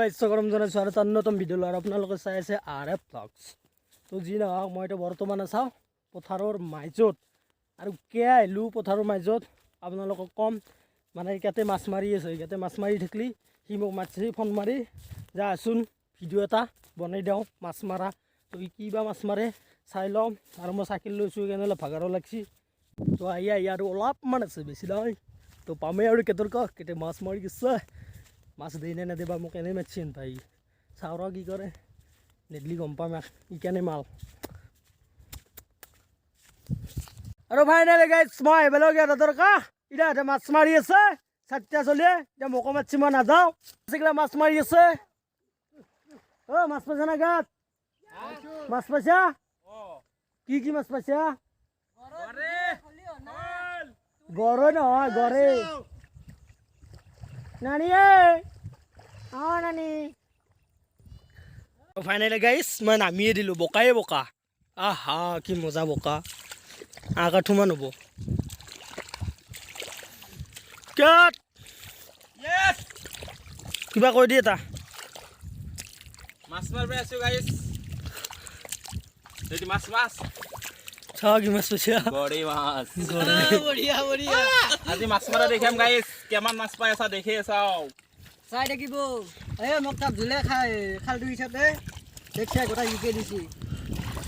Guys, স্বাগতম জনাইছোঁ আৰু এটা নতুন ভিডিঅ' আৰু আপোনালোকে চাই আছে আৰ এফ ভ্লগছ। তো যি নহওক, মই এতিয়া বৰ্তমান আছোঁ পথাৰৰ মাজত। আৰু কিয় আহিলোঁ পথাৰৰ মাজত, আপোনালোকক ক'ম। মানে ইয়াতে মাছ মাৰি আছে। ইয়াতে মাছ মাৰি থাকিলি সি মোক মাতিছে ফোন মাৰি, "যা আছোন, ভিডিঅ' এটা বনাই দিওঁ মাছ মাৰা।" তো ই কি বা মাছ মাৰে চাই ল'ম। আৰু মই চাইকেল লৈছোঁ, সেইকাৰণে অলপ ভাগাৰো লাগছি। তো আহি আহি আৰু অলপমান আছে, বেছি নহয়। তো পামেই আৰু। কেটৰ কেতিয়া মাছ মাৰি গৈছে, মাছ দিয়ে নে নেদে বা। মোক এনেই মাতছে ভাই। চাওঁ ৰ কি কৰে, নেদলি গম পাম ইকানে মাল। আৰু ফাইনেলি গাইজ, মই আহিব লগীয়া দৰকাৰ। এতিয়া ইহঁতে মাছ মাৰি আছে, চাৰিটা চলিয়ে। এতিয়া মোকো মাতছি, মই নাযাওঁ। সেইগিলা মাছ মাৰি আছে। অ' মাছ পাইছা না গাত? মাছ পাইছা? কি কি মাছ পাইছা? গৰৈ নহয়, গৰে। নানি, অ নানি। ফাইনেলি গাইছ, মই নামিয়ে দিলোঁ। বোকায়ে বোকা। আহা, কি মজা বোকা! 8 আঁঠুমান হ'ব। কাট। কিবা কৈ দি এটা। মাছ মাৰিব আছো গাইছ। এইটো মাছ মাছ। চাওঁ কি মাছ পাইছা। গৰৈ মাছ। বঢ়িয়া বঢ়িয়া। আজি মাছ মাৰা দেখাম গাইছ। কিমান মাছ পাই আছা দেখে চাওঁ। চাই থাকিব। এই মোক তাত জোলে খাই খালটো পিছতে দেখছে, গোটাই জিকে দিছি।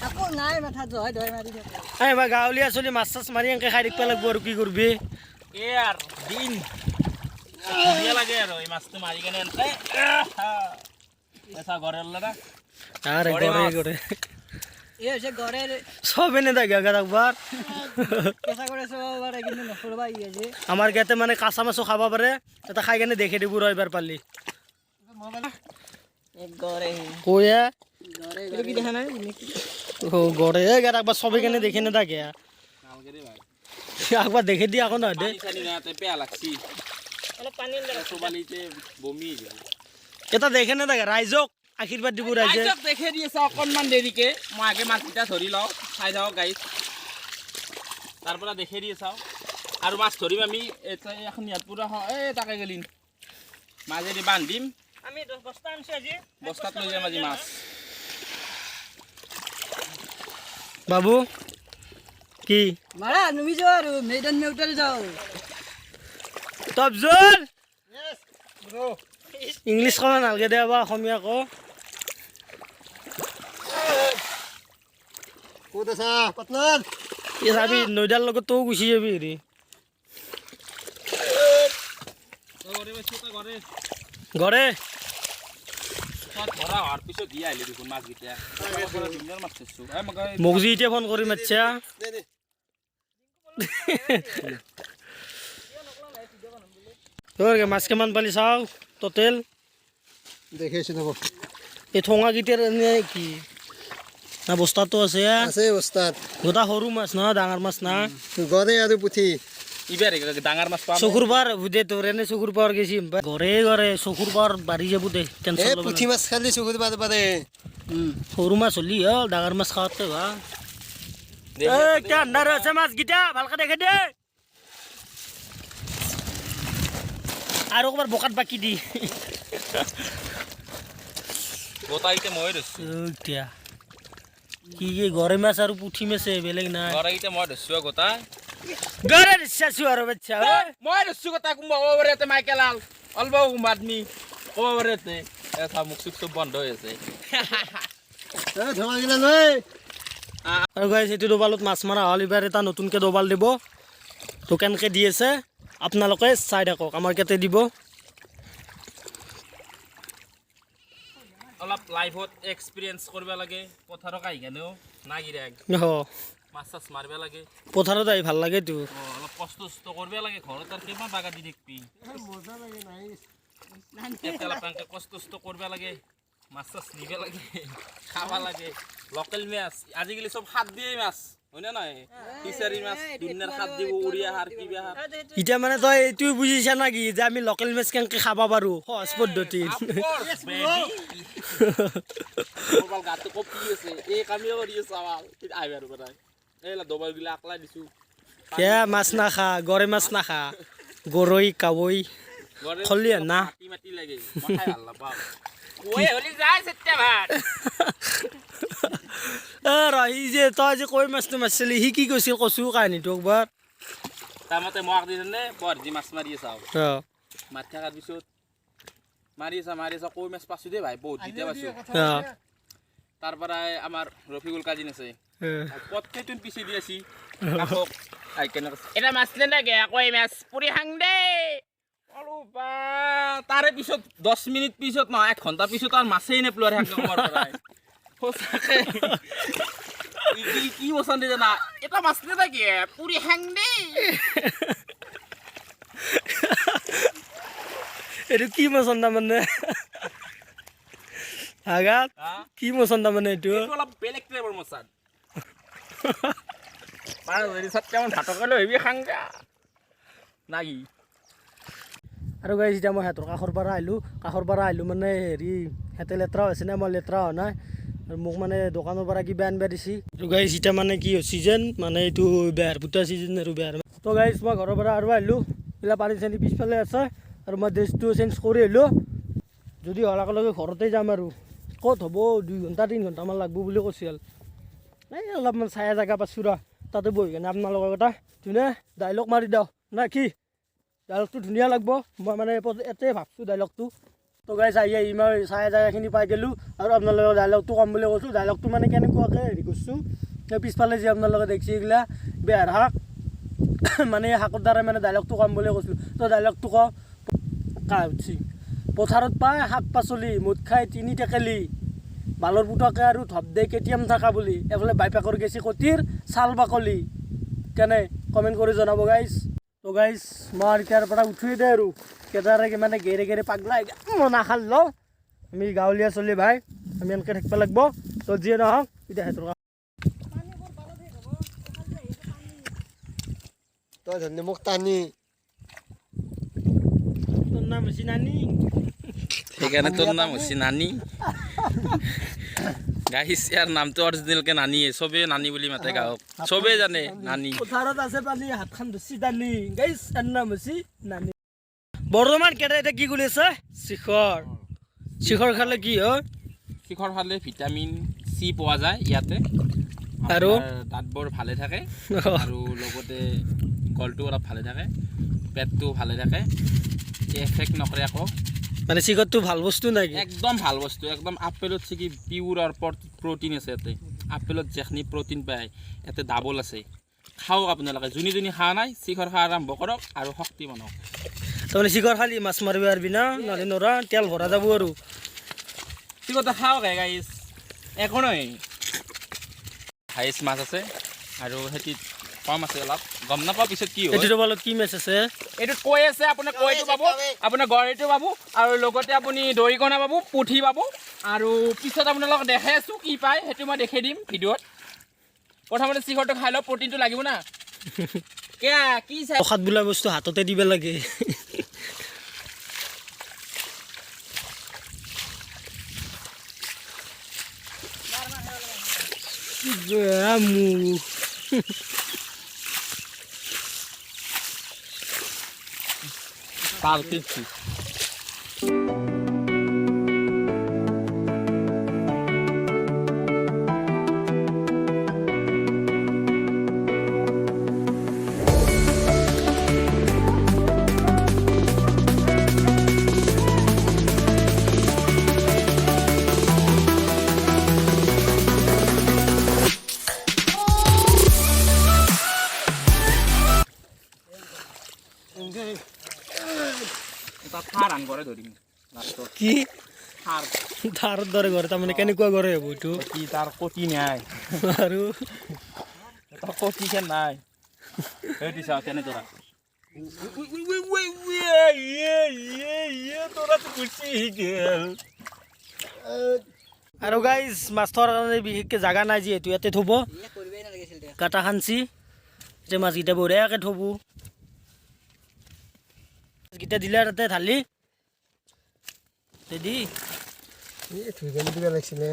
আকৌ নাই, মাথাত জহাই ধৰাই মাৰি থাকে। এই বা গাঁৱলীয়া চলি, মাছ চাছ মাৰি এনেকে খাই থাকিব লাগিব। আৰু কি কৰবি? এই আৰু দিন ধুনীয়া লাগে আৰু এই মাছটো মাৰি কেনে এনেকে। এচা গৰে ওলা না। আৰে। গৰৈ গৰে। মাছ। গৰে। এই হৈছে গড়েৰ। চব এনে থাকে একবাৰ। কেঁচা কৰে চাব পাৰে, কিন্তু নকৰবা ই আজি। আমাৰ ইয়াতে মানে কাঁচা মাছো খাব পাৰে। এটা খাই কেনে দেখি দিব ৰ এবাৰ পালি। গড়ে। কৈয়ে। এইটো কি দেখা নাই? গড়ে। এই গাত একবাৰ চবে কেনে দেখি নাথাকে। নালগে ৰে ভাই। একবাৰ দেখি দি আকৌ নহয় দে। পানী চানী নাই, বেয়া লাগছি। অলপ পানী। চোবালিতে বমি হৈ যাব। এটা দেখে নাথাকে, ৰাইজক আশীৰ্বাদ দিব ৰাইজে। ৰাইজক দেখে দি আছে অকণমান দেৰিকে। মই আগে মাছকেইটা ধৰি লওঁ। চাই থাকক গাইছ, তাৰ পৰা দেখে দি চাওঁ। আৰু মাছ ধৰিম আমি এতিয়া এখন ইয়াত পুৰা এই তাকে গেলিন মাজেদি বান্ধিম। আমি 10 বস্তা আনিছো আজি। বস্তাত লৈ যাম আজি মাছ। বাবু, কি? মাৰা নুমি যাওঁ আৰু মেইডন মেউটাল যাওঁ। তবজুল, ইংলিছ ক'ব নালাগে দে বা, অসমীয়া ক। ক'ত আছা পাটনাৰ? এই চাবি, নৈদাৰ লগত তইও গুচি যাবি হেৰি। ঘৰে। ঘৰে। ধৰা হোৱাৰ পিছত দি আহিলি দেখোন মাছকেইটা। ধুনীয়া মাছ ধৰছোঁ। এই মোক মোক যি এতিয়া ফোন কৰি মাতছা। দে দে। তোৰ মাছ কিমান পালি চাওঁ টোটেল। দেখিছো নব। এই ঠোঙাকেইটাৰ এনে কি না বস্তাটো আছে? আছে বস্তাত। গোটা সৰু মাছ নহয়, ডাঙৰ মাছ না। গৰে আৰু পুঠি। ইবাৰ ডাঙৰ মাছ পাম। চকুৰ পাৰ দে, তোৰ এনে চকুৰ পাৱাৰ গেছি। ঘৰে ঘৰে চকুৰ পাৱাৰ বাঢ়ি যাব দে, টেনচন এই ল'ব পুঠি মাছ খালি চকুৰ পাৰ পাৰে। সৰু মাছ হ'লি হ'ল, ডাঙৰ মাছ খাৱাতে ভাল। এই এতিয়া আন্ধাৰ আছে, মাছকেইটা ভালকে দেখে দে আৰু একবাৰ বোকাত বাকি দি। গোটাইতে মই ধৰছোঁ। এতিয়া কি কি গৰৈ মাছ আৰু পুঠি মাছে, বেলেগ নাই। গৰৈতে মই ধৰছোঁ গোটাই। গৰে চাচু আৰু বাচ্ছা ঐ। মই ধৰছোঁ গোটাই। কোনোবা ক'ব পাৰে ইয়াতে মাইকেলাল অলপ কোনোবা আদমি ক'ব পাৰে ইয়াতে। এটা মুখ চুখ চব বন্ধ হৈ আছে। ধৰা গিলা লৈ। আৰু গাইছ, এইটো দবালত মাছ মাৰা হ'ল। এইবাৰ এটা নতুনকৈ দবাল দিব। তো কেনেকৈ দি আছে আপোনালোকে চাই থাকক। আমাৰ কেতে দিব। অলপ লাইফত এক্সপিৰিয়েঞ্চ কৰিব লাগে পথাৰক আহি কেনেও না গিৰাক। অঁ। মাছ চাছ মাৰিব লাগে। পথাৰত আহি ভাল লাগেতো। অঁ, অলপ কষ্ট চষ্ট কৰিব লাগে। ঘৰত আৰু কিমান বাগা দি থাকিবি? ইয়াতে অলপ এনেকে কষ্ট চষ্ট কৰিব লাগে, মাছ চাছ নিব লাগে, খাব লাগে লোকেল মাছ। আজিকালি চব সাৰ দিয়ে মাছ, হয়নে নহয়? ফিচাৰী মাছ দুনিয়াৰ সাৰ দিব, উৰিয়া সাৰ, কিবা সাৰ। এতিয়া মানে তই এইটোৱে বুজিছা না কি যে আমি লোকেল মাছ কেনেকৈ খাব পাৰোঁ সহজ পদ্ধতিত? Of course, baby. মোৰ বাল গাটো কঁপি আছে। এই কামেই কৰি আছে আমাৰ আহিব আৰু পৰাই এই দবাই গিলা আকলাই দিছো। কে মাছ নাখা? গৰৈ মাছ নাখা? গৰৈ, কাৱৈ। গৰৈ খলিহনা। মাটি মাটি লাগে, মই খাই ভাল নাপাওঁ। কৈ হলি যায় চেতিয়া ভাত। এ ৰহি যে তই যে কৈ মাছটো মাৰিছিলি, সি কি কৈছিল কচু কাহিনীটো একবাৰ। তাৰ মতে মই আগদিনে বৰ যি মাছ মাৰি আছাও। অঁ। মাৰি থকাৰ পিছত মাৰি আছা মাৰি আছা, কৈ মাছ পাইছোঁ দেই ভাই, বহুত যেতিয়া পাইছোঁ। অঁ। তাৰ পৰাই আমাৰ ৰফিকুল কাজিন আছে, পটকেইটোন পিছে দি আছি কাষক আহি কেনে কৈছে, এটা মাছ নে লাগে কৈ মাছ পুৰি খাং দেই। অলপ বা তাৰে পিছত 10 মিনিট পিছত নহয়, এক ঘণ্টা পিছত আৰু মাছেই নেপলোৱাৰ সেনেকে পৰাই। সঁচাকে ই কি কি বচান দে জানা, এটা মাছ নে লাগে পুৰি খাং দেই। এইটো কি মচন্দা মানে আগাত? হা? কি মচন্দা মানে এইটো? এইটো অলপ বেলেগ টাইপৰ মচান। পাৰ যদি চাৰিটামান ভাতকে লৈ আহিবি, খাং দে নাকি। আৰু গাইজ, এতিয়া মই সিহঁতৰ কাষৰ পৰা আহিলোঁ। কাষৰ পৰা আহিলোঁ মানে হেৰি, সিহঁতে লেতেৰা হৈছে না, মই লেতেৰা হোৱা নাই। আৰু মোক মানে দোকানৰ পৰা কিবা আনিব দিছি। আৰু গাইজ, এতিয়া মানে কি হৈছে চিজন, মানে এইটো বেহাৰ পুতা চিজন আৰু বেহাৰ। তো গাইজ, মই ঘৰৰ পৰা আৰু আহিলোঁ। এইবিলাক পানী চানী পিছফালে আছে আৰু মই ড্ৰেছটো চেঞ্জ কৰি আহিলোঁ। যদি হোৱাৰ লগে লগে ঘৰতে যাম আৰু ক'ত হ'ব, 2 ঘণ্টা 3 ঘণ্টামান লাগব বুলি কৈছিল। এই অলপমান ছায়া জেগা পাইছোঁ ৰ, তাতে বহি কিনে আপোনালোকক এটা ধুনীয়া ডাইলগ মাৰি দিওঁ না কি? ডাইলগটো ধুনীয়া লাগব, মই মানে ইয়াতে ভাবছোঁ ডাইলগটো। তো গাইজ, আহি আহি মই ছায়া জেগাখিনি পাই গ'লোঁ আৰু আপোনালোকৰ ডাইলগটো ক'ম বুলি কৈছোঁ। ডাইলগটো মানে কেনেকুৱাকৈ হেৰি কৰিছোঁ, এই পিছফালে যি আপোনালোকে দেখছি এইগিলা বেহাৰ শাক, মানে এই শাকৰ দ্বাৰা মানে ডাইলগটো ক'ম বুলি কৈছিলোঁ। তো ডাইলগটো কওঁ কা উঠছি। পথাৰত পায় শাক পাচলি, মদ খাই তিনি টেকেলি, বালৰ পুতকে আৰু ধপ দে কেটিএম থকা বুলি, এইফালে বাইপেকৰ গেছি কটিৰ ছাল বাকলি। কেনে কমেণ্ট কৰি জনাব গাইজ। তো গাইজ, মই এতিয়াৰ পৰা উঠিয়ে দে আৰু কেইটাৰে মানে গেৰে গেৰে পাগলা মনা খাল লওঁ। আমি গাঁৱলীয়া চলি ভাই, আমি এনেকৈ থাকিব লাগিব। তো যিয়ে নহওক, এতিয়া সিহঁতৰ তই ধৰিলি মোক টানি। তোৰ নাম হৈছে নানি। সেইকাৰণে তোৰ নাম হৈছে নানি। গাইছ, ইয়াৰ নামটো অৰিজিনেলকে নানিয়ে, চবেই নানি বুলি মাতে গাঁৱক, চবেই জানে নানি। পথাৰত আছে পানী, হাতখন ধুচি টানি। গাইজ, ইয়াৰ নাম হৈছে নানি। বৰ্তমান কেইটা এতিয়া কি কৰি আছে? শিখৰ। শিখৰ খালে কি হয়? শিখৰ খালে ভিটামিন চি পোৱা যায় ইয়াতে। আৰু? আপোনাৰ দাঁতবোৰ ভালে থাকে আৰু লগতে গলটো অলপ ভালে থাকে, পেটটো ভালে থাকে, এফেক্ট নকৰে আকৌ। মানে শিখৰটো ভাল বস্তু নেকি? একদম ভাল বস্তু, একদম আপেলত কি পিয়'ৰ আৰু প্ৰটিন আছে ইয়াতে। আপেলত যিখিনি প্ৰটিন পায়, ইয়াতে ডাবল আছে। খাওক আপোনালোকে, যোনে যোনে খোৱা নাই, শিখৰ খোৱা আৰম্ভ কৰক আৰু শক্তি বনাওক। তাৰমানে শিখৰ খালি মাছ মাৰিব পাৰিবি না, নহ'লে নৰা, তেল ভৰা যাব আৰু। শিখৰটো খাওক হে গাইছ, একো নহয়। হাইষ্ট মাছ আছে আৰু সেইটিত কম আছে অলপ, গম নাপাওঁ পিছত কি হয়। এইটো বলত কি মাছ আছে? এইটোত কৈ আছে, আপোনাৰ কৈটো পাব, আপোনাৰ গৰৈটো পাব আৰু লগতে আপুনি দৰিকণা পাব, পুঠি পাব। আৰু পিছত আপোনালোকক দেখাই আছোঁ কি পায়, সেইটো মই দেখাই দিম ভিডিঅ'ত। প্ৰথমতে শিখৰটো খাই লওক, প্ৰটিনটো লাগিব না। কিয়া কি চাই? প্ৰসাদ বোলা বস্তু হাততে দিব লাগে। কি বেয়া মুখ। তাল কিনছি। এটা থাৰ আন কৰে ধৰিম লাষ্টত। কি? থাৰ। থাৰৰ দৰে ঘৰ, তাৰমানে কেনেকুৱা ঘৰে হ'ব এইটো? কি তাৰ কটি নাই। আৰু? তাৰ কটি খেন নাই। সেইটো চাওঁ কেনে তোৰা তোৰাটো গুচি গেল। আৰু গাইজ, মাছ থোৱাৰ কাৰণে বিশেষকৈ জাগা নাই যিহেতু ইয়াতে থ'ব। কৰিবই নালাগিছিল দে। কাটা খানচি এতিয়া মাছকেইটা বঢ়িয়াকৈ থ'ব। মাছকেইটা দিলে তাতে ঢালি ৰেডি। এই ধুই কেনে দিব লাগিছিলে।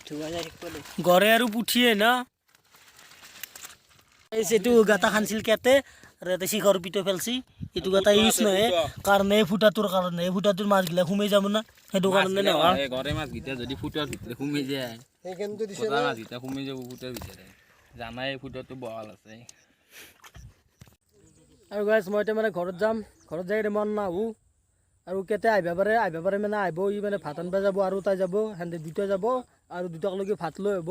ধোৱা যায় থাকিব দে। গড়ে আৰু পুঠিয়ে না। এইটো গাঁতা খানছিল কেতে আৰু ইয়াতে শিখৰ পিটো ফেলছি। এইটো গাঁতা ইউজ নহয় কাৰণে, এই ফুটাটোৰ কাৰণে, এই ফুটাটোৰ মাছগিলা সোমাই যাব না, সেইটো কাৰণে নহয়। ঘৰে মাছকেইটা যদি ফুটাৰ ভিতৰে সোমাই যায়, সেইকাৰণেতো দিছে। গোটা মাছকেইটা সোমাই যাব ফুটাৰ ভিতৰে। জানাই, ফুটাটো বহাল আছে। আৰু গাইছ, মই এতিয়া মানে ঘৰত যাম। ঘৰত যাই কিনে মন নাহোঁ আৰু কেতিয়া আহিব পাৰে, আহিব পাৰে মানে আহিব। ই মানে ভাত আনিব যাব আৰু তাই যাব, সেহেঁতে দুটা যাব আৰু দুটাক লৈকে ভাত লৈ আহিব।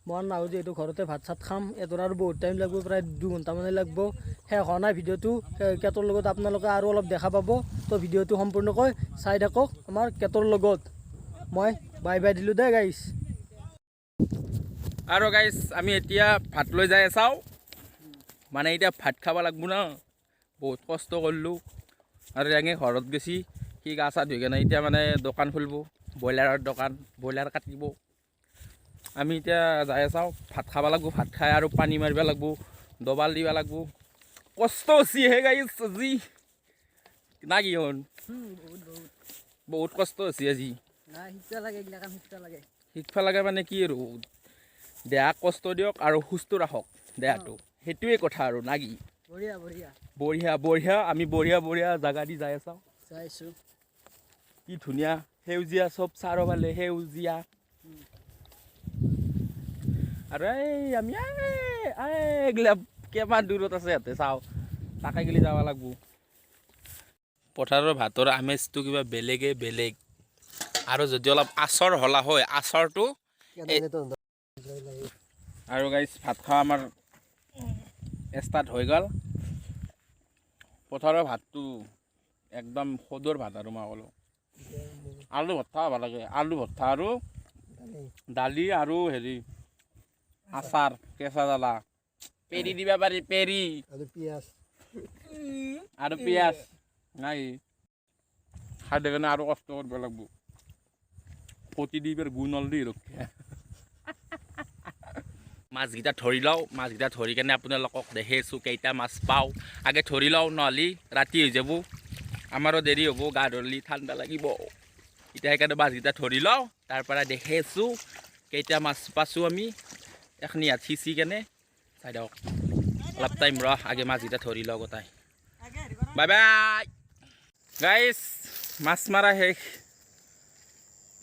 মই নাহোঁ যিহেতু ঘৰতে ভাত চাত খাম। এইটোৰ আৰু বহুত টাইম লাগিব, প্ৰায় 2 ঘণ্টামানেই লাগিব। শেষ হোৱা নাই ভিডিঅ'টো। কেটৰ লগত আপোনালোকে আৰু অলপ দেখা পাব। তো ভিডিঅ'টো সম্পূৰ্ণকৈ চাই থাকক আমাৰ কেটৰ লগত। মই বাই বাই দিলোঁ দেই গাইছ। আৰু গাইছ, আমি এতিয়া ভাত লৈ যাই চাওঁ। মানে এতিয়া ভাত খাব লাগব ন, বহুত কষ্ট কৰিলোঁ। আৰু ৰেঙে ঘৰত গেছি, সি গা চা ধুই কেনে এতিয়া মানে দোকান খুলিব, ব্ৰইলাৰৰ দোকান, ব্ৰইলাৰ কাটিব। আমি এতিয়া যাই চাওঁ, ভাত খাব লাগব। ভাত খাই আৰু পানী মাৰিব লাগব, দবাল দিব লাগব। কষ্ট হৈছে হে গাইছ আজি, না কি হন? বহুত বহুত। বহুত কষ্ট হৈছে আজি। নাই, শিকিব লাগে, এইগিলা কাম শিকিব লাগে। শিকবা লাগে মানে কি আৰু, দেহাক কষ্ট দিয়ক আৰু সুস্থ ৰাখক দেহাটো, সেইটোৱে কথা আৰু, না কি? বঢ়িয়া বঢ়িয়া। বঢ়িয়া বঢ়িয়া। আমি বঢ়িয়া বঢ়িয়া জাগা দি যাই আছাওঁ। চাইছোঁ। কি ধুনীয়া সেউজীয়া, চব চাৰিওফালে সেউজীয়া। আৰু এই আমি এই এইগিলা কিমান দূৰত আছে ইয়াতে চাওঁ, তাকে গেলি যাব লাগব। পথাৰৰ ভাতৰ আমেজটো কিবা বেলেগে বেলেগ। আৰু যদি অলপ আচৰ হলা হয়, আচৰটো। আৰু গাইজ, ভাত খোৱা আমাৰ ষ্টাৰ্ট হৈ গ'ল। পথাৰৰ ভাতটো একদম সদৰ ভাত। আৰু মই ক'লোঁ, আলু ভৰ্তা ভাল লাগে, আলু ভৰ্তা আৰু দালি আৰু হেৰি আচাৰ, কেঁচা জ্বালা পেৰি দিবা পাৰি, পেৰি। আৰু পিঁয়াজ। আৰু পিঁয়াজ নাই খাই কেনে আৰু কষ্ট কৰিব লাগিব। প্ৰতিদ্বীপেৰ গু নলদি ৰক্ষা। মাছকেইটা ধৰি লওঁ। মাছকেইটা ধৰি কেনে আপোনালোকক দেখাইছোঁ কেইটা মাছ পাওঁ। আগে ধৰি লওঁ, নহ'লে ৰাতি হৈ যাব, আমাৰো দেৰি হ'ব, গা ধৰলি ঠাণ্ডা লাগিব এতিয়া। সেইকাৰণে মাছকেইটা ধৰি লওঁ, তাৰ পৰা দেখাইছোঁ কেইটা মাছ পাইছোঁ আমি। এখনি হাত সিঁচি কেনে চাই দিয়ক। অলপ টাইম ৰ, আগে মাছকেইটা ধৰি লওঁ গোটাই। বাই বাই গাইছ, মাছ মাৰা শেষ।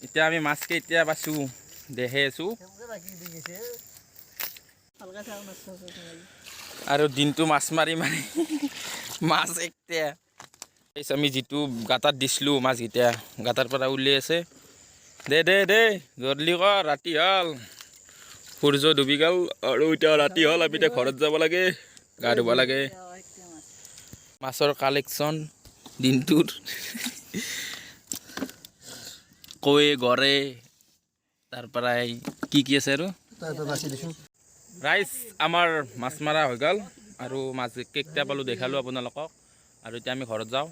এতিয়া আমি মাছ কেইটা পাইছোঁ দেখাই আছোঁ। ভালকে চাওঁ, মাছ চাছ আছে নেকি। আৰু দিনটো মাছ মাৰি মাৰি মাছ একটা। আমি যিটো গাঁতাত দিছিলোঁ, মাছকেইটা গাঁতাৰ পৰা উলিয়াই আছে। দে দে দে, জলদি কৰ, ৰাতি হ'ল, সূৰ্য ডুবি গ'ল আৰু এতিয়া ৰাতি হ'ল। আমি এতিয়া ঘৰত যাব লাগে, গা ধুব লাগে। একটা মাছ। মাছৰ কালেকশ্যন দিনটোৰ কৈয়ে গড়ে, তাৰ পৰাই কি কি আছে আৰু। তাৰ বাচি দিছোঁ। ৰাইজ, আমাৰ মাছ মাৰা হৈ গ'ল আৰু মাছ কেইটা পালোঁ দেখালোঁ আপোনালোকক। আৰু এতিয়া আমি ঘৰত যাওঁ।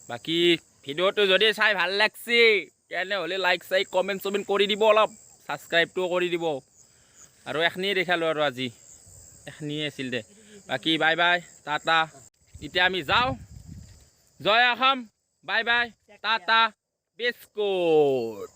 বাকী ভিডিঅ'টো যদি চাই ভাল লাগছে, তেনেহ'লে লাইক চাইক কমেণ্ট চমেণ্ট কৰি দিব, অলপ ছাবস্ক্ৰাইবটোও কৰি দিব। আৰু এখিনিয়ে দেখালোঁ আৰু আজি এখিনিয়ে আছিল দে। বাকী বাই বাই, টাটা। এতিয়া আমি যাওঁ। জয় Asom, bye bye, tata, biscuit.